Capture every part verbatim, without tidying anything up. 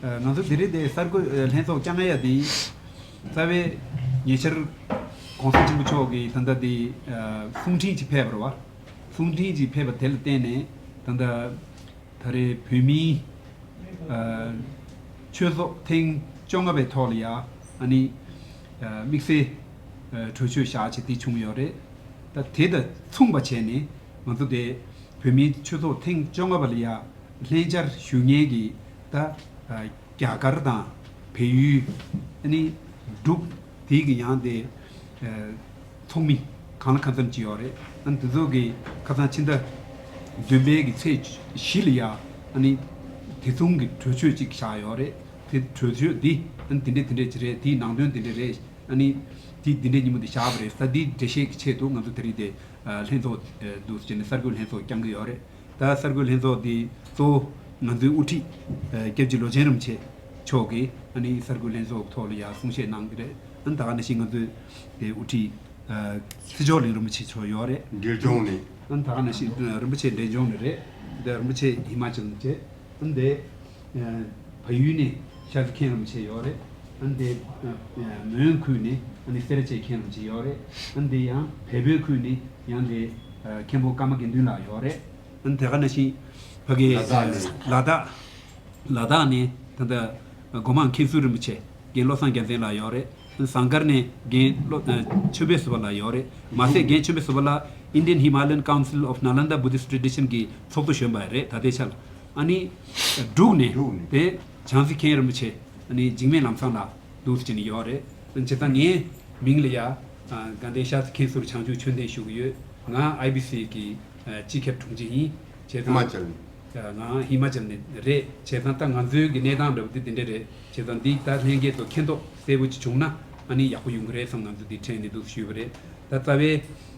ང་ཚོ་དེ་རིང་དེ་གསར་འགོད་ལྷན་ཚོགས་བསྐྱངས་ཡ་དེ་རྩ་བའི་ཉེ་ཆར་༸གོང་ས་ཆེན་པོ་མཆོག་གིས་ད་ལྟ་དེ་གསུང་འཕྲིན་ཅིག་ཕེབས་པ་རེད་བ། གསུང་འཕྲིན་ཅིག་ཕེབས་པ་དེ་ལ་བརྟེན་ནས་ད་ལྟ་ད་རེས་བོད་མིའི་ཨ་ཆོས་ཚོགས་ཐེངས་བཅོ་ལྔ་པའི་ཐོག་ལ་ཡ་ཨ་ནི་ཨ་དམིགས་བསལ་ཨ་གྲོས་ཆོད་བཞག་བྱས་དེ་བྱུང་ཡོད་རེད། ད་དེ་དང་མཚུངས་པ་བྱས་ནས་ང་ཚོ་དེ་བོད་མིའི་ཆོས་ཚོགས་ཐེངས་བཅོ་ལྔ་པ་ལ་ཡ་ལྷན་བཅར་ཞུ་མཁན་གྱི་ད་ཨ་རྒྱ་གར་དང་བལ་ཡུལ་ཨ་ནི་འབྲུག་དེ་གི་ཡང་དེ་ཨ་ཚོགས་མི་གང་ལ་གང་འཚམ་ཅིག་ཡོད་རེད། ཨ་ནི་དེ་ཚོ་གི་ཁ་སང་ཕྱི་ཟླ་བདུན་པའི་གི་ཚེས་བཞི་ལ་ཡ་ཨ་ནི་དེ་མཚུངས་ཀྱི་གྲོས་ཆོད་ཅིག་བཞག་ཡོད་རེད། དེ་གྲོས་ཆོད་འདི་ཨ་ནི་དེ་འདྲས་དེ་འདྲས་ཅིག་རེད། དེའི་ནང་དོན་དེ་འདྲས་རེད། ཨ་ནི་དེ་འདི་འདྲས་ཉིན་མོ་འདི་བཞག་པ་རེད། ད་འདི་འགྲེལ་བཤད་ཀྱི་ཆེད་དུ་ང་ཚོ་དེ་རིང་དེ་ཨ་ལྷན་ཚོགས་ཨ་འདུག་ཟེར་ནས་གསར་འགོད་ལྷན་ཚོགས་བསྐྱངས་ཀྱི་ཡོད་རེད། ད་གསར་འགོད་ལྷན་ཚོགས་འདི་གཙོ་བོ་ང་ཚོའི་དབུ་ཁྲིད་ཨ་སྐྱབས་རྗེ་ལོ་ཆེན་རིན་པོ་ཆེ་མཆོག་གིས་ཨ་ནི་གསར་འགོད་ལྷན་ཚོགས་ཐོག་ལ་ཡང་གསུང་བཤད་གནང་གི་རེད། ཨ་ནི་ད་ག་ནང་བཞིན་ང་ཚོའི་དེ་དབུ་ཁྲིད་ཨ་སྲིད་སྐྱོང་གླིང་རིན་པོ་ཆེ་མཆོག་ཡོད་རེད། འབྲས་ལྗོངས་ནས། ཨ་ནི་ད་ག་ནང་བཞིན་རིན་པོ་ཆེ་འབྲས་ལྗོངས་ནས་རེད། འདི་རིན་པོ་ཆེ་ཧི་མ་ཅལ་ནས་བྱས། ཨ་ནི་དེ་ཨ་བལ་ཡུལ་ནས་ཤར་མཁན་རིན་པོ་ཆེ་ཡོད་རེད། ཨ་ནི་དེ་ཨ་མོན་ཁུལ་ནས་ཨ་ནི་སེ་ར་བྱེས་མཁན་རིན་པོ་ཆེ་ཡོད་རེད། ཨ་ནི་དེ་ཡང་བལ་པོའི་ཁུལ་ནས་ཡང་དེ་ཨ་མཁན་པོ་ཀརྨ་དགེ་འདུན་ལགས་ཡོད་རེད། ཨ་ནི་དེ་ག་ནང་བཞིན་ཕ་གི་ལ་དྭགས་ནས། ལ་དྭགས། ལ་དྭགས་ནས་ད་ལྟ་སྒོ་མང་མཁན་ཟུར་རིན་པོ་ཆེ་རྒན་བློ་བཟང་རྒྱལ་མཚན་ལགས་ཡོད་རེད། ཟངས་དཀར་ནས་རྒན་བློ་ཨ་ཆོས་འཕེལ་བཟོད་པ་ལགས་ཡོད་རེད། མ་ཟད་རྒན་ཆོས་འཕེལ་བཟོད་པ་ལགས་Indian Himalayan Council of Nalanda Buddhist Tradition གི་ཚོགས་གཙོ་གཞོན་པ་རེད། ད་ལྟའི་ཆ་ལ་ཨ་ནི་འབྲུག་ནས་འབྲུག་ནས་དེ་བྱང་རྩེ་མཁན་རིན་པོ་ཆེ་ཨ་ནི་འཇིགས་མེད་ལམ་བཟང་ལགས་འདུག་ཟེར་ནས་ཡོད་རེད། བྱས་ཙང་ངའི་མིང་ལ་ཡ་ཨ་དགའ་ལྡན་ཤར་རྩེ་མཁན་ཟུར་བྱང་ཆུབ་ཆོས་ལྡན་ཞུ་གི་ཡོད། ང་ཨའི་བི་སི་གི་ཨ་སྤྱི་ཁྱབ་དྲུང་ཆེ་ཡིན། བྱས་ཙང་ཧི་མ་ཅལ་ནས། ང་ཧི་མ་ཅལ་ནས་རེད། བྱས་ཙང་ད་ང་ཚོའི་གི་གནས་སྟངས་འདྲ་བོ་འདི་འདི་འདྲ་རེད། བྱས་ཙང་འདི་ད་ལྷན་རྒྱས་ཚོ་མཁྱེན་རྟོགས་གསལ་པོ་ཅིག་བྱུང་ན་ཨ་ནི་ཡག་པོ་ཡོང་གི་རེད་བསམ་ང་ཚོ་འདི་དྲན་ནས་འདུག་ཞུས་པ་རེད། ད་རྩ་བའི་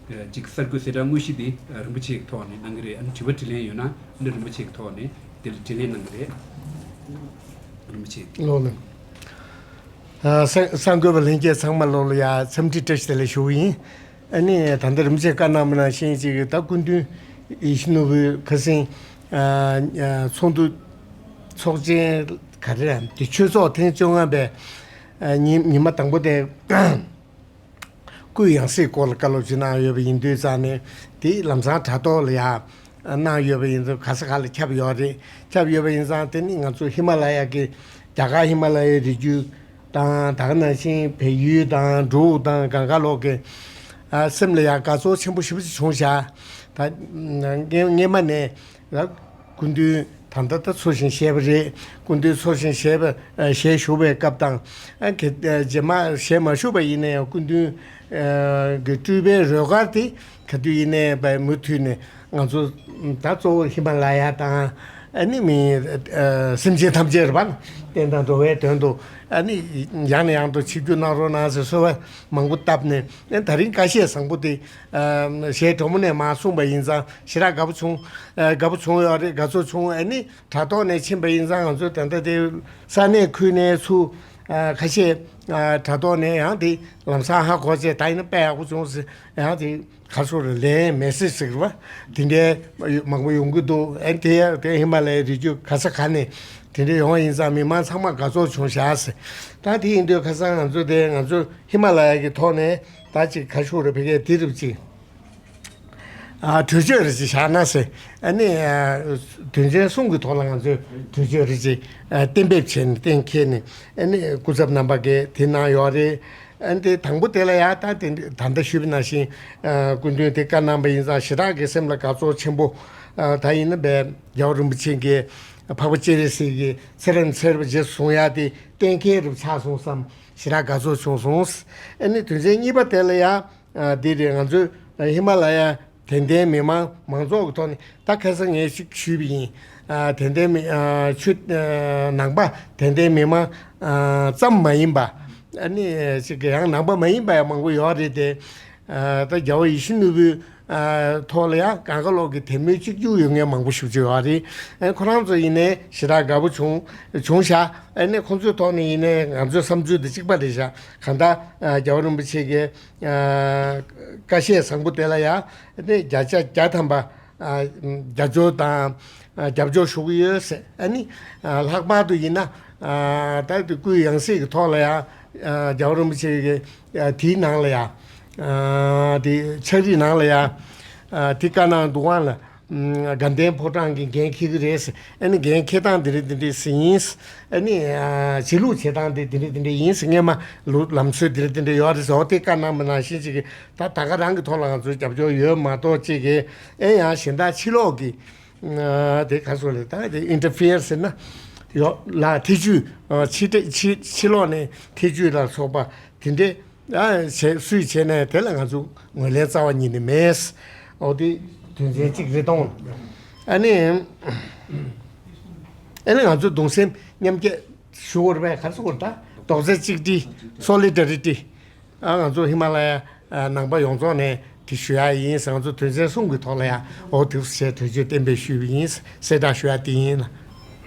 ཨ་ཅིག་གསར་འགོད་གསལ་བསྒྲགས་དངོས་གཞི་འདི་ཨ་རིན་པོ་ཆེའི་ཐོག་ནས་གནང་གི་རེད། ཨ་ནི་དྲི་བ་དྲིས་ལན་ཡོད་ན་ཨ་ནི་རིན་པོ་ཆེའི་ཐོག་ནས་དེ་ལ་དྲིས་ལན་གནང་གི་རེད། རིན་པོ་ཆེ། ལགས་ལགས། ཨ་གསར་གསར་འགོད་པ་ལྷན་རྒྱས་ཚང་མ་ལོ་ལ་ཡ་འཚམས་འདྲི་བཀྲ་ཤིས་བདེ་ལེགས་ཞུ་གི་ཡིན། ཨ་ནི་ད་ལྟ་རིན་པོ་ཆེས་བཀའ་གནང་བ་ནང་བཞིན་ཅིག་ད་སྐུ་མདུན་ཡིད་བཞིན་ནོར་བུའི་ཁ་སང་ཨ་ཨ་ཚོགས་འདུ་ཚོགས་ཆེན་ག་རེ་རེད། དེ་ཆོས་ཚོགས་ཐེངས་བཅོ་ལྔ་པའི་ཨ་ཉི་ཉི་མ་དང་པོ་དེ་སྐུའི་ཡང་སྲིད་སྐོར་ལ་བཀའ་སློབ་ཅིག་གནང་ཡོད་པ་ཡིན་དུས་ཙང་ནས་དེ་ལམ་སང་དྲ་ཐོག་ལ་ཡང་གནང་ཡོད་པ་ཡིན་ཙང་ག་ས་ག་ལ་ཁྱབ་ཡོད་རེད། ཁྱབ་ཡོད་པ་ཡིན་ཙང་དེ་ནི་ང་ཚོ་ཧི་མ་ལ་ཡ་གི་རྒྱ་གར་ཧི་མ་ལ་ཡའི་རི་རྒྱུད་དང་ད་ག་ནང་བཞིན་བལ་ཡུལ་དང་འབྲུག་དང་གང་ག་ལོག་གི་ཨ་སེམས་ལ་ཡང་དགའ་ཚོར་ཆེན་པོ་ཞེ་པོ་ཅིག་བྱུང་ཤག་ད་སྔ་སྔས་མ་ནས་ལ་སྐུ་མདུན་ད་ལྟ་ད་འཚོ་ཞིང་གཞེས་པ་རེད། སྐུ་མདུན་འཚོ་ཞིང་གཞེས་པ་ཨ་གཞེས་བཞུགས་པའི་སྐབས་དང་ཨ་གི་ཨ་རྗེས་མ་གཞེས་མ་བཞུགས་པ་ཡིན་ན་ཡང་སྐུ་མདུན་ཨ་གི་སྤྲུལ་པའི་རོལ་གར་དེ་ག་དུས་ཡིན་ནའི་བས་མུ་མཐུད་ནས་ང་ཚོ་ད་གཙོ་བོ་ཧི་མ་ལ་ཡ་དང་ཨ་ནི་མི་ཨ་སེམས་ཅན་ཐམས་ཅད་རེད་པ། བསྟན་དང་འགྲོ་བའི་དོན་དུ་ཨ་ནི་ཡང་ནས་ཡང་དུ་ཆིབས་བསྒྱུར་གནང་རོགས་གནང་ཟེར་གསོལ་བ་མང་པོ་བཏབ་ནས་ཨ་ད་རིང་ཁ་ཤས་བཟང་པོ་དེ་ཨ་གཞས་གྲོགས་མོ་ནས་མར་གསུངས་པ་ཡིན་ཙང་ཞེ་དྲག་དགའ་པོ་བྱུང་། ཨ་དགའ་པོ་བྱུང་ཡོད་རེད། དགའ་ཚོར་བྱུང་། ཨ་ནི་དྲ་ཐོག་ནས་ཕྱིན་པ་ཡིན་ཙང་ང་ཚོ་ད་ལྟ་དེ་ས་གནས་ཁུལ་ནས་ཚུར་ཨ་ཁ་ཤས་ཨ་དྲ་ཐོག་ནས་ཡང་དེ་ལམ་སང་ཧ་གོ་བྱས་ད་ཡིན་ན་དཔེ་ཡག་པོ་བྱུང་ཟེར་ཡང་དེ། ག་ཚོད་རེད། ལན་མེ་སེ་ཇི་ཟེར་བ་དེ་འདྲའི་མང་པོ་ཡོང་གི་འདུག་ཨ་དེ་ཡ་དེ་ཧི་མ་ལ་ཡའི་རི་རྒྱུད་ག་ས་ག་ནས་དེ་འདྲ་ཡོང་བ་ཡིན་ཙང་མི་མང་ཚང་མ་དགའ་ཚོར་བྱུང་ཤག་ཟེར། ད་དེ་ཡིན་དུས་ཁ་སང་ང་ཚོ་དེ་ང་ཚོ་ཧི་མ་ལ་ཡ་གི་ཐོག་ནས་ད་ཅིག་ག་ཚོད་རེད། ཕ་གིའི་དེ་རུ་ཅིག་ཨ་གྲོས་ཆོད་རེ་ཅིག་བཞག་ན་ཟེར། ཨ་ནི་ཨ་དོན་ཚན་གསུམ་གི་ཐོག་ལ་ང་ཚོས་གྲོས་ཆོད་རེ་ཅིག་ཨ་གཏན་འབེབས་བྱས་ནས་གཏན་འཁེལ་ནས་ཨ་ནི་སྐུ་ཚབ་རྣམ་པ་གིས་དེ་གནང་ཡོད་རེད། ཨ་ནི་དེ་དང་པོ་དེ་ལ་ཡང་ད་དེ་ད་ལྟ་ཞུས་པ་ནང་བཞིན་ཨ་སྐུ་མདུན་དེ་བཀའ་གནང་པ་ཡིན་ཙང་ཞེ་དྲག་གི་སེམས་ལ་དགའ་ཚོར་ཆེན་པོ། ཨ་ད་ཡིན་ན་བས་རྒྱལ་བ་རིན་པོ་ཆེ་གིས་འཕགས་པ་སྤྱན་རས་གཟིགས་ཀྱི་ཚེ་རབས་ཚེ་རབས་རྗེས་སུ་བཟུང་ཡ་དེ་གཏན་འཁེལ་རུ་ཆགས་སོང་བསམ་ཞེ་དྲག་དགའ་ཚོར་བྱུང་སོང་། ཨ་ནི་དོན་ཚན་གཉིས་པ་དེ་ལ་ཡང་ཨ་འདི་རེད། ང་ཚོས་ཧི་མ་ལ་ཡ་དད་ལྡན་མི་མང་མང་ཚོགས་ཀྱི་ཐོག་ནས་ད་ཁ་སང་ངས་ཞིག་ཞུས་པ་ཡིན། ཨ་དད་ལྡན་མི་ཨ་ཆོས་ཨ་ནང་པ་དད་ལྡན་མི་མང་ཨ་ཙམ་མ་ཡིན་པ། ཨ་ནི་ཅིག་ཡང་ནང་པ་མ་ཡིན་པ་ཡང་མང་པོ་ཡོད་རེད་དེ། ཨ་ད་རྒྱལ་བ་ཡིད་བཞིན་ནོར་བུའི་ཨ་ཐོག་ལ་ཡང་གང་ག་ལོག་གི་དད་མོས་གཅིག་གྱུར་ཡོད་མཁན་མང་པོ་ཞེ་པོ་ཅིག་ཡོད་རེད། ཨ་ཁོ་རང་ཚོ་ཡིན་ནའི་ཞེ་དྲག་དགའ་པོ་བྱུང་བྱུང་ཤག་ཨ་ནི་ཁོང་ཚོའི་ཐོག་ནས་ཡིན་ནའི་ང་ཚོའི་བསམ་ཚུལ་དེ་གཅིག་པ་རེད་ཤག་གང་ལྟར་ཨ་རྒྱལ་བ་རིན་པོ་ཆེ་གི་ཨ་བཀའ་བཤད་བཟང་པོ་དེ་ལ་ཡང་ནི་བརྒྱ་ཆ་བརྒྱ་ཐམ་པ་ཨ་རྒྱབ་སྐྱོར་དང་ རྒྱབ་སྐྱོར་ཞུ་གི་ཡོད་ཟེར། ཨ་ནི་ལྷག་པར་དུ་ཡིན་ན་ད་དེ་སྐུའི་ཡང་སྲིད་ཀྱི་ཐོག་ལ་ཡང་རྒྱལ་བ་རིན་པོ་ཆེ་གི་དེའི་ནང་ལ་ཡང་དེ་ཕྱག་བྲིས་ནང་ལ་ཡང་དེ་བཀའ་གནང་འདུག་ག་ལ། དགའ་ལྡན་ཕོ་བྲང་གི་འགན་འཁྱེར་གྱི་རེད་ཟེར། ཨ་ནི་འགན་འཁྱེར་སྟངས་འདི་རེད་འདི་འདྲས་ཟེར་ཡིན། ཨ་ནི་བྱེད་ལུགས་བྱེད་སྟངས་འདི་འདི་རེད་འདི་འདྲས་ཡིན་ཟེར། སྔས་མ་ལུགས་ལམ་སྲོལ་འདི་རེད་འདི་འདྲས་ཡོད་རེད་ཟེར། འོ་དེ་བཀའ་གནང་བ་ནང་བཞིན་ཅིག་གི་ད་ད་ག་རང་གི་ཐོག་ལ་ང་ཚོའི་རྒྱབ་སྐྱོར་ཡོད་མ་གཏོགས་ཅིག་གི་ཨེ་ཡང་གཞན་དག་ཕྱི་ལོགས་ཀྱི་དེ་ག་ཚོད་རེད། ད་དེ་ཨིན་ཊར་ཕི་ཡར་ཟེར་ན་ཡོད་ལ། ཐེ་ཇུས་ཕྱི་ཕྱི་ཕྱི་ལོགས་ནས་ཐེ་ཇུས་ལ་སོགས་པ་དེ་འདྲས། ཨ་བྱས་སུས་བྱས་ནས་དེ་ལ་ང་ཚོ་ངོས་ལེན་རྩ་བ་ཉིད་ནས་མེད། འོ་དེ་དོན་ཚན་གཅིག་རེད་དང་། ཨ་ནི་ཨ་ནི་ང་ཚོ་གདུང་སེམས་མཉམ་སྐྱེད་ཞུ་བར་བས་ག་རེ་ཟེར་དགོས་རེད། ད་རྡོག་རྩ་གཅིག་སྒྲིལ་སོ་ལི་ཌ་རི་ཊི། ཨ་ང་ཚོ་ཧི་མ་ལ་ཡ་ནང་པ་ཡོངས་རྫོགས་ནས་དེ་ཞུ་ཡ་ཡིན་ཟེར། ང་ཚོ་དོན་ཚན་གསུམ་གྱི་ཐོག་ལ་ཡ་འོ་དེ་བྱས་དོན་གཅོད་གཏན་འབེབས་ཞུས་པ་ཡིན། གསལ་བསྒྲགས་ཞུ་ཡ་དེ་ཡིན་ལ།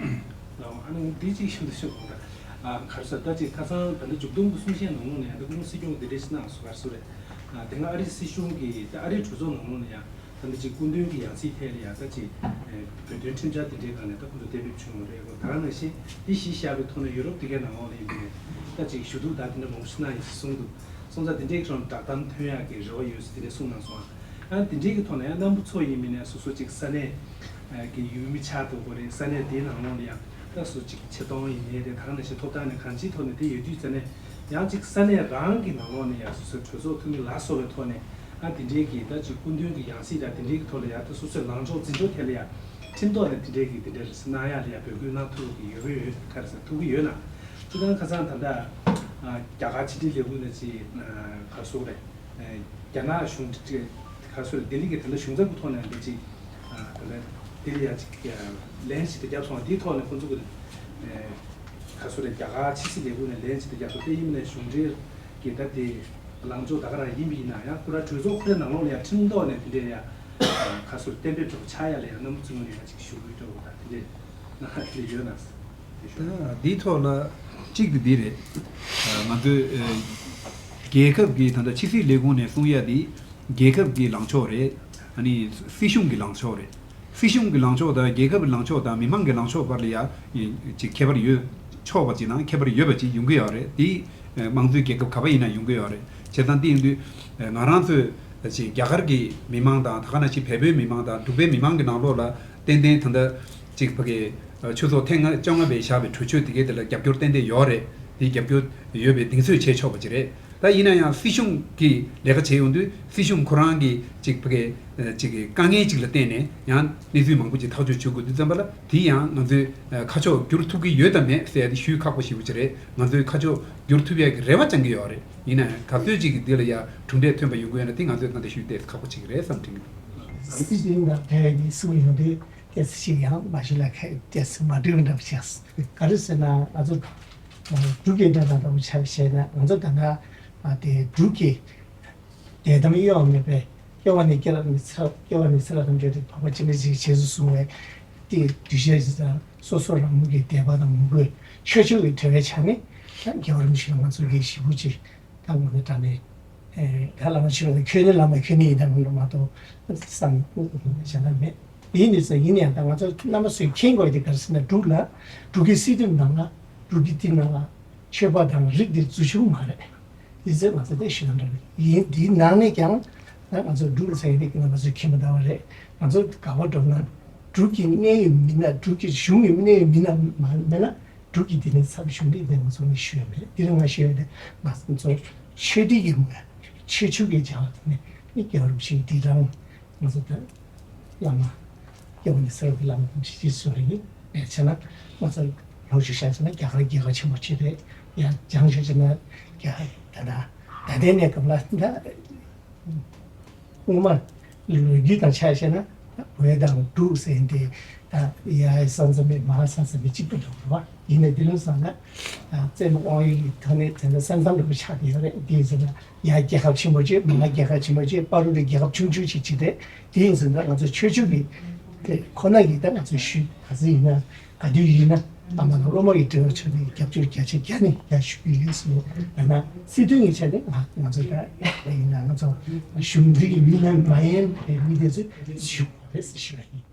ལའོ། ཨ་ནི་འདི་གཅིག་ཞུ་འདི་ཞུ་དགོངས་དག་ཨ་ག་རེ་ཟེར། ད་ཅིག་ཁ་སང་ད་ལྟ་མཇུག་སྡོམ་གྱི་གསུང་བཤད་ནང་ལོགས་ནས་ཡང་ད་སྐུ་ངོ་སྲིད་སྐྱོང་གིས་འདི་འདྲ་ཞིག་གནང་སོང་། ག་རེ་ཟེར་རེད། ཨ་དེ་སྔ་ཨ་རིའི་སྲིད་གཞུང་གིས་ད་ཨ་རིའི་གྲོས་ཚོགས་ནང་ལོགས་ནས་ཡང་ད་ལྟ་ཅིག་སྐུ་མདུན་གྱི་ཡང་སྲིད་ཐད་ལ་ཡང་ད་ཅིག་བོད་དོན་ཁྲིམས་འཆར་དེ་འདྲའི་སྒང་ནས་ད་ཁོང་ཚོ་གཏན་འབེབས་བྱུང་ཡོད་རེད། ད་ག་ནང་བཞིན་འདི་གཞི་བཞག་པའི་ཐོག་ནས་ཡུ་རོབ་དེ་གའི་ནང་ལོགས་ལ་ཡིན་པའི་ད་ཅིག་ཞུ་གཏུག་ད་དེ་འདྲ་མང་པོ་ཞིག་གནང་ཡིན་ཞེས་གསུངས་འདུག་སོང་ཙང་དེ་འདྲའི་ཁྲོད་བསྒྲགས་གཏམ་ཐོན་ཡག་གི་རེ་བ་ཡོད་ཟེར་དེ་འདྲ་གསུངས་གནང་སོང་། ཨ་དེ་འདྲའི་གི་ཐོག་ནས་ཡང་རྣམ་པ་ཚོ་ཡིན་མིན་ནས་སོ་སོ་ཅིག་ས་གནས་ཀྱི་ཡུལ་མི་ཆགས་འདུག་གོ་རེད། ས་གནས་དེའི་ནང་ལོགས་ནས་ཡང་ད་སོ་ཅིག་ཆེ་མཐོང་ཡིན་ནའི་རེད། ད་ག་ནང་བཞིན་ཐོབ་ཐང་ནས་གང་ཅིའི་ཐོག་ནས་དེ་ཡོད་དུས་ཙ་ནས་ཡང་ཅིག་ས་གནས་རང་གི་ནང་ལོགས་ནས་ཡང་སོ་སོའི་གྲོས་ཚོགས་འཐུས་མི་ལ་སོགས་པའི་ཐོག་ནས་ཨ་དེ་འདྲའི་གི་ད་ཅིག་སྐུ་མདུན་གྱི་ཡང་སྲིད་དང་དེ་འདྲའི་གི་ཐོག་ལ་ཡང་ད་སོ་སོའི་ལངས་ཕྱོགས་འཛིན་ཕྱོགས་ཐད་ལ་ཡང་ཁྲིམས་ཐོག་ནས་དེ་འདྲའི་གི་དེ་འདྲའི་རེ་སི་གནང་ཡག་ལ་ཡང་འབོད་སྐུལ་གནང་ཐུབ་ཀྱི་ཡོད་གི་ཡོད་ག་རེ་ཟེར་ཐུབ་ཀྱི་ཡོད་ན། སྤྱིར་བཏང་ཁ་སང་ད་ལྟ་རྒྱ་གར་ཕྱི་དྲིལ་ལས་ཁུངས་ནས་ཅིག་ག་རེ་ཟེར་དགོས་རེད། རྒྱ་ནག་གཞུང་ག་རེ་ཟེར་ལྡི་ལི་གི་དེ་འདྲ་གཞུང་ཚབ་ཀྱི་ཐོག་ནས་འདི་ཅིག་དེ་འདྲ་ལྡི་ལི་ཡ་ཅིག་ལན་ཅིག་དེ་བརྒྱབ་སོང་། དེའི་ཐོག་ནས་ཁོང་ཚོ་གི་ག་རེ་ཟེར་དགོས་རེད། རྒྱ་གར་ཕྱི་སྲིད་ལས་ཁུངས་ནས་ལན་ཅིག་དེ་བརྒྱབ་སོང་། དེ་ཡིན་ནའི་གཞུང་འབྲེལ་གྱི་ད་དེ་ལངས་ཕྱོགས་ད་ག་རང་ཡིན་པ་ཡིན་ན་ཡང་ཁོ་རང་གྲོས་ཚོགས་ཁོ་རའི་ནང་ལོགས་ལ་ཡང་ཁྲིམས་ཐོག་ནས་དེ་འདྲ་ཡང་ག་རེ་ཟེར་གཏན་འབེབས་འདྲ་པོ་ཆགས་ཡ་ལ་ཡང་རྣམ་པ་ཚོའི་ངོས་ནས་ཡང་ཅིག་ཞུ་དགོས་འདྲ་པོ་ད་དེ་འདྲ་ན་ཧ་ལས་ཡོད་ན་ཟེར། ད་འདིའི་ཐོག་ལ་གཅིག་དེ་འདི་རེད། ང་ཚོའི་རྒྱལ་ཁབ་ཀྱི་ད་ལྟ་ཕྱི་སྲིད་ལས་ཁུངས་ནས་གསུང་ཡ་དེ་རྒྱལ་ཁབ་ཀྱི་ལངས་ཕྱོགས་རེད། ཨ་ནི་སྲིད་གཞུང་གི་ལངས་ཕྱོགས་རེད། སྲིད་གཞུང་གི་ལངས་ཕྱོགས་དང་རྒྱལ་ཁབ་ཀྱི་ལངས་ཕྱོགས་དང་མི་མང་གི་ལངས་ཕྱོགས་བར་ལ་ཡ་ཅིག་ཁྱད་པར་ཡོད་ཆོག་པ་ཅིག་དང་ཁྱད་པར་ཡོད་པ་ཅིག་ཡོང་གི་ཡོད་རེད། དེ་དམངས་གཙོའི་རྒྱལ་ཁབ་ག་པར་ཡིན་ན་ཡོང་གི་ཡོད་རེད། བྱས་ཙང་དེ་ཡིན་དུས་ང་རང་ཚོས་ཅིག་རྒྱ་གར་གྱི་མི་མང་དང་ད་ག་ནང་བཞིན་བལ་པོའི་མི་མང་དང་འབྲུག་པའི་མི་མང་གི་ནང་ལོགས་ལ་ཏན་ཏན་ད་ལྟ་ཅིག་ཕ་གི་ཆུ་ཚོད་ཐེངས་ལྔ་བཅོ་ལྔ་པའི་བཞག་པའི་གྲོས་ཆོད་དེ་གའི་དེ་ལ་རྒྱབ་སྐྱོར་ཏན་ཏན་ཡོད་རེད། དེ་རྒྱབ་སྐྱོར་ཡོད་པའི་གདེང་ཚོད་བྱས་ཆོག་པ་ཅིག་རེད། ད་ཡིན་ན་ཡང་སྲིད་གཞུང་གིས་ལས་ཀ་བྱེད་ཡོང་དུས་སྲིད་གཞུང་ཁོ་རང་གིས་ཅིག་ཕ་གི་ཅིག་གི་དཀའ་ངལ་ཅིག་ལ་བརྟེན་ནས་ཡང་གནས་ཚུལ་མང་པོ་ཅིག་ཐག་གཅོད་བྱེད་དགོས་དུས་ཙམ་པ་ལ་དེ་ཡང་ང་ཚོས་ཁ་ཕྱོགས་བསྒྱུར་ཐུབ་ཀྱི་ཡོད་དམ་མེད་ཟེར་ཡ་དེ་ཞུ་ཁག་པོ་ཞེ་པོ་ཅིག་རེད། ང་ཚོས་ཁ་ཕྱོགས་བསྒྱུར་ཐུབ་ཡ་གི་རེ་བ་བཅང་གི་ཡོད་རེད། ཡིན་ན་ཡང་ག་ཚོད་ཅིག་གི་འདི་ལ་ཡ་གྲུབ་འབྲས་ཐོན་པ་ཡོང་གི་ཡོད་ན་དེ་ང་ཚོས་ད་ལྟ་ཞུ་ཏོག་ཙམ་ཁག་པོ་ཅིག་རེད་བསམ་དྲན་གི་འདུག་སྲིད་འཛིན་དང་ཕེབས་ནས་གསུང་ཡོང་དུས་ཏོག་ཙམ་ཞིག་ཡང་མ་ཞུ་ལ་ཁ་ཏོག་ཙམ་མ་འགྲིག་པ་འདྲ་པོ་བྱས། ག་རེ་ཟེར་ན་ང་ཚོ་འབྲུག་རྒྱལ་འདྲ་དང་འདྲ་པོ་ཆགས་བྱས་ན་ང་ཚོ་ད་ལྟ་དེ་འབྲུག་གི་དད་དམ་གཡོ་བ་མེད་པའི་སྐྱེ་བ་ནས་སྐྱེ་ལ་མི་ཚེ་སྐྱེ་བ་ནས་ཚེ་ལ་དམ་བཅའ་དེ་འཕགས་པ་སྤྱན་རས་གཟིགས་རྗེས་སུ་བཟུང་བའི་དེ་གདུལ་བྱ་ཞིག་དང་སོ་སོ་རང་མོས་ཀྱི་དད་པ་དང་མོས་གུས་ཆོས་ཕྱོགས་ཀྱི་དད་པའི་ཆ་ནས་ཡང་རྒྱལ་བ་རིན་པོ་ཆེ་ལ་ང་ཚོ་གིས་ཞེ་པོ་ཅིག་ད་ངོ་ནས་དྲང་ནས་ད་བླ་མ་ཆོས་ལ་ཁྱོད་ནི་བླ་མ་ཁྱོད་ནི་ཡིན་ད་མིན་མ་གཏོགས་བསམ་བྱས་ན་མེད། ཡིན་ནི་ཟེར་ཡིན་ཡང་ད་ང་ཚོ་རྣམ་པ་ཚོས་མཁྱེན་དགོས་དེ་ག་རེ་ཟེར་ན་འབྲུག་ལ་འབྲུག་གི་སྲིད་དོན་ནང་ལ་འབྲུག་གི་དེ་ནང་ལ་ཆོས་པ་དང་རིགས་དེ་འཛུལ་ཞུགས་མ་རེད། དེ་ཚོས་ང་ཚོ་དེ་ཞུ་ན་འདྲ་རེད། ཡིན་དེའི་ནང་ནས་ཀྱང་ད་ང་ཚོ་འབྲུག་ལ་ཟེར་ཡིན་དེ་ང་ཚོ་མཁྱེན་པ་འདྲ་བ་རེད། ང་ཚོ་ག་པར་འགྲོ་ན་འབྲུག་གི་གནད་ཡོད་མི་སྣ་འབྲུག་གི་གཞུང་གི་གནད་ཡོད་མི་སྣ་མ་མེད་ན་འབྲུག་གི་དེ་ནས་ཚབ་གཞུང་འབྲེལ་དེ་ང་ཚོ་ནས་ཞུ་ཡ་མེད། དེ་རིང་ང་ཞུ་ཡ་དེ་ང་ཚོ་ཆོས་སྒྲིག་གི་ཆོས་ཕྱོགས་ཀྱི་བྱ་བ་དེ་ནས་ནི་རྒྱལ་བ་རིན་པོ་ཆེ་འདི་རང་ང་ཚོ་ད་བླ་མ་སྐྱབས་མགོན་ནས་གསེར་གྱི་བླ་མ་རིན་པོ་ཆེ་རྗེས་སུ་རེད། ཡིན་ནས་བྱས་ན་ང་ཚོ་ལོ་རྒྱུས་བཤད་ཟེར་ན་རྒྱ་གར་རྒྱལ་ཁབ་ཆེན་པོ་ཅིག་རེད། ཡང་སྦྱང་བཤད་ཟེར་ན་རྒྱ་ད་ད་ད་ལྟའི་གནས་སྐབས་ལ་ད། སྔོན་མ་ལོ་རྒྱུས་དང་ཆ་བཞག་ན་བོད་དང་འབྲུག་ཟེར་འདི་ད་ཡ་ས་མཚམས་མེད་མ་ས་མཚམས་མེད་གཅིག་པ་འདྲ་བོ་རེད་བ། ཡིན་ནའི་འདི་ལོ་བསམ་ན་བཙན་པོ་དབང་ཡོད་ཀྱི་ཐོག་ནས་དེ་འདྲ་ས་མཚམས་འདྲ་བོ་ཆགས་ཀྱི་ཡོད་རེད། འདི་ཟེར་ན་ཡ་རྒྱལ་ཁབ་ཆེན་པོ་བྱས་མ་རྒྱལ་ཁབ་ཆེན་པོ་བྱས་བར་དུ་རྒྱལ་ཁབ་ཆུང་ཆུང་ཞིག་བྱས་ཏེ་དེ་ཡིན་ཟེར་ན་ང་ཚོ་ཆོས་ཕྱོགས་ཀྱི་དེ་ཁོ་ན་ཡིན་ད་ང་ཚོ་ཞུས་ག་ཚོད་ཡིན་ན། ག་དུས་ཡིན་ན་ཨ་མ་དང་སློབ་མ་ཡི་འབྲེལ་བ་ཆོད་ནས་རྒྱབ་སྐྱོར་རྒྱ་ཆེ་རྒྱ་ནས་རྒྱ་ཞུ་གི་ཡིན་ཟེར། ཡང་ན་སྲིད་དོན་གྱི་ཆ་ནས་ང་ང་ཚོ་ད་ཡིན་ན་ང་ཚོ་གཞུང་འབྲེལ་གྱི་མི་སྣ་མ་ཡིན་པའི་མི་དེ་ཚོས་ཞུ་དགོས་རེད་ཟེར་ཞུ་བ་ཡིན།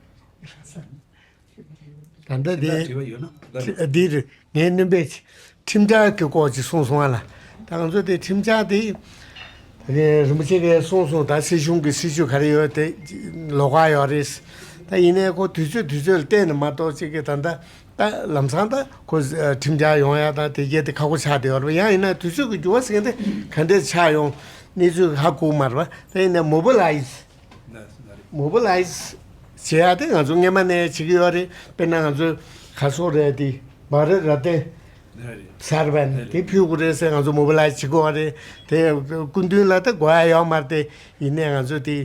ད་ལྟ་དེ་དྲི་བ་ཡོད་ན་ལ་རེད། འདིར་ངའི་སྣོན་པའི་ཁྲིམས་འཆར་གྱི་སྐོར་ཅིག་གསུངས་སོང་ང་ལ། ད་ང་ཚོ་དེ་ཁྲིམས་འཆར་དེ་ད་ནི་རིན་པོ་ཆེ་གིས་གསུངས་སོང་། ད་སྲིད་གཞུང་གི་སྲིད་ཇུས་ག་རེ་ཡོད་དེ་ལོགས་ཀ་ཡོད་རེད། ད་ཡིན་ནའི་ཁོ་དུས་ཚོད་དུས་ཚོད་ལ་བལྟས་ནས་མ་གཏོགས་ཅིག་གི་ད་ལྟ་ད་ལམ་སང་ད་ཁོ་ཁྲིམས་འཆར་ཡོང་ཡ་ད་དེ་གས་དེ་ཁག་པོ་ཆགས་བསྡད་ཡོད་རེད་པ། ཡང་ཡིན་ན་དུས་ཚོད་ཀྱི་འགྱུར་བ་ཟེར་མཁན་དེ་ག་འདྲས་ཆགས་ཡོང་གནས་ཚུལ་ཧ་གོ་མ་རེད་པ། ད་ཡིན་ནའི་མོ་བི་ལའི་ཛི་མོ་བི་ལའི་ཛི་བྱེད་ཡ་དེ་ང་ཚོ་སྔོན་མ་ནས་བྱེད་ཀྱི་ཡོད་རེད། དཔེར་ན་ང་ཚོ་ག་སོག་རེད་དེ་བྷ་རད་ར་ཏན་སར་བན་དེ་ཕུལ་དགོས་རེད་ཟེར་ང་ཚོ་མོ་བི་ལའི་ཛི་བྱེད་ཀྱི་ཡོད་རེད། དེ་སྐུ་མདུན་ལ་ད་དགོས་ཡ་ཡོད་མ་རེད། དེ་ཡིན་ནའི་ང་ཚོ་དེ་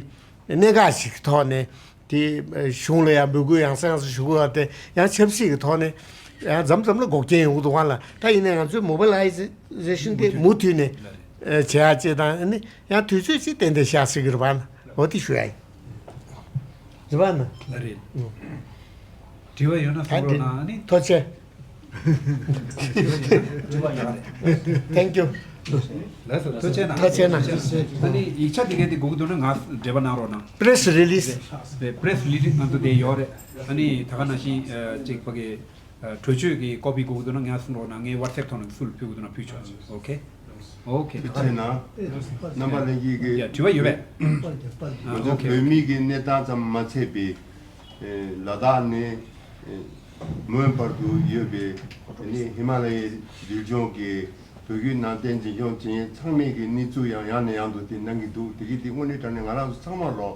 གནད་འགག་ཞིག་གི་ཐོག་ནས་དེ་གཞུང་ལ་ཡང་འབོད་སྐུལ་ཡང་སེ་ཡང་སེ་ཞུ་དགོས་ཡ་དེ་ཡང་ཆབ་སྲིད་ཀྱི་ཐོག་ནས་ཡང་མཚམས་མཚམས་ལ་འགོག་རྐྱེན་ཡོང་གི་འདུག་ག་ལ། ད་ཡིན་ནའི་ང་ཚོའི་མོ་བི་ལའི་ཛེ་ཤན་དེ་མུ་མཐུད་ནས་བྱེད་ཡ་ཅིག་དང་ཨ་ནི་ཡང་དུས་ཚོད་ཅིག་ཏན་ཏན་བཞག་སྲིད་ཀྱི་རེད་པ་ན། འོ་དེ་ཞུ་ཡ་ཡིན། རེད་པ་ན། ལ་རེད། དྲི་བ་ཡོད་ན་ད་གསུང་རོགས་གནང་ཨ་ནི། ཐུགས་རྗེ་ཆེ། དྲི་བ་ཡོད་རེད། Thank you། ལགས་སོ། ཐུགས་རྗེ་གནང་། ཐུགས་རྗེ་གནང་། ཨ་ནི་ཡིག་ཆ་དེ་གའི་དེ་དགོས་ཀྱི་འདུག་ན་ང་འབྲེལ་བ་གནང་རོགས་གནང་། Press release། རེད། Press release་ང་ཚོ་དེ་ཡོད་རེད། ཨ་ནི་ད་ག་ནང་བཞིན་ཨ་ཅིག་ཕ་གི་ཨ་གྲོས་ཆོད་ཀྱི་ཀོ་པི་དགོས་ཀྱི་འདུག་ན་ངས་གསུང་རོགས་གནང་། ངའི་ཝ་ཊི་སེབ་ཐོག་ནས་སུ་ལ་ཕུལ་དགོས་འདུག་ན་ཕུལ་ཆོག་ཨོ་ཁེ། ཨོ་ཁེ། ཐུགས་རྗེ་གནང་། རྣམ་པ་ལྷན་རྒྱས་ཀྱིས། ཡ་དྲི་བ་ཡོད་པས། ཨ་ང་ཨོ་ཚོ་ཁེ། བོད་མི་གི་གནས་སྟངས་ཙམ་མ་ཚད་པའི་ལ་དྭགས་ནས་མོན་བར་དུ་ཡོད་པའི་ནི་ཧི་མ་ལ་ཡའི་རི་ལྗོངས་ཀྱི་བོད་བརྒྱུད་ནང་བསྟན་འཛིན་སྐྱོང་བྱེད་མཁན་ཚང་མའི་གི་གནས་ཚུལ་ཡང་ཡང་ནས་ཡང་དུ་དེ་གནང་གི་འདུག་དེ་གི་དེ་དངོས་གནས་དྲང་གནས་ང་རང་ཚོ་ཚང་མ་ལོ་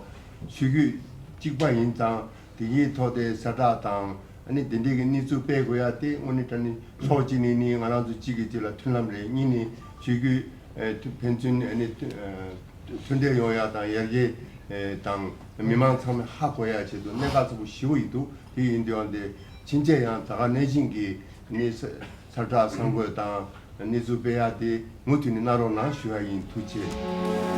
ཆོས་བརྒྱུད་གཅིག་པ་ཡིན་ཙང་། དེ་གའི་ཐོག་དེ་གསལ་བསྒྲགས་དང་ཨ་ནི་དེ་འདྲའི་གི་གནས་ཚུལ་སྤེལ་དགོས་ཡ་དེ་དངོས་གནས་དྲང་གནས་ཕྱོགས་གཅིག་ནས་ནི་ང་རང་ཚོ་གཅིག་གིས་གཅིག་ལ་མཐུན་ལམ་རེད། གཉིས་ནས་ཆོས་བརྒྱུད་ཨ་ཕན་ཚུན་ཨ་ནི་མཐུན་འབྲེལ་ཡོང་ཡ་དང་ཡར་རྒྱས་དང་མི་མང་ཚང་མས་ཧ་གོ་ཡ་ཆེད་དུ་གནད་འགག་ཚ་པོ་ཞེ་པོ་ཡིན་འདུག་དེ་ཡིན་དུས་ཨ་འདི་ཕྱིན་ཆད་ཡང་ད་ག་ནང་བཞིན་གྱི་ནི་གསལ་བསྒྲགས་གསར་འགོད་དང་གནས་ཚུལ་སྤེལ་ཡ་དེ་མུ་མཐུད་ནས་གནང་རོགས་གནང་ཞུ་ཡ་ཡིན། ཐུགས་རྗེ་ཆེ།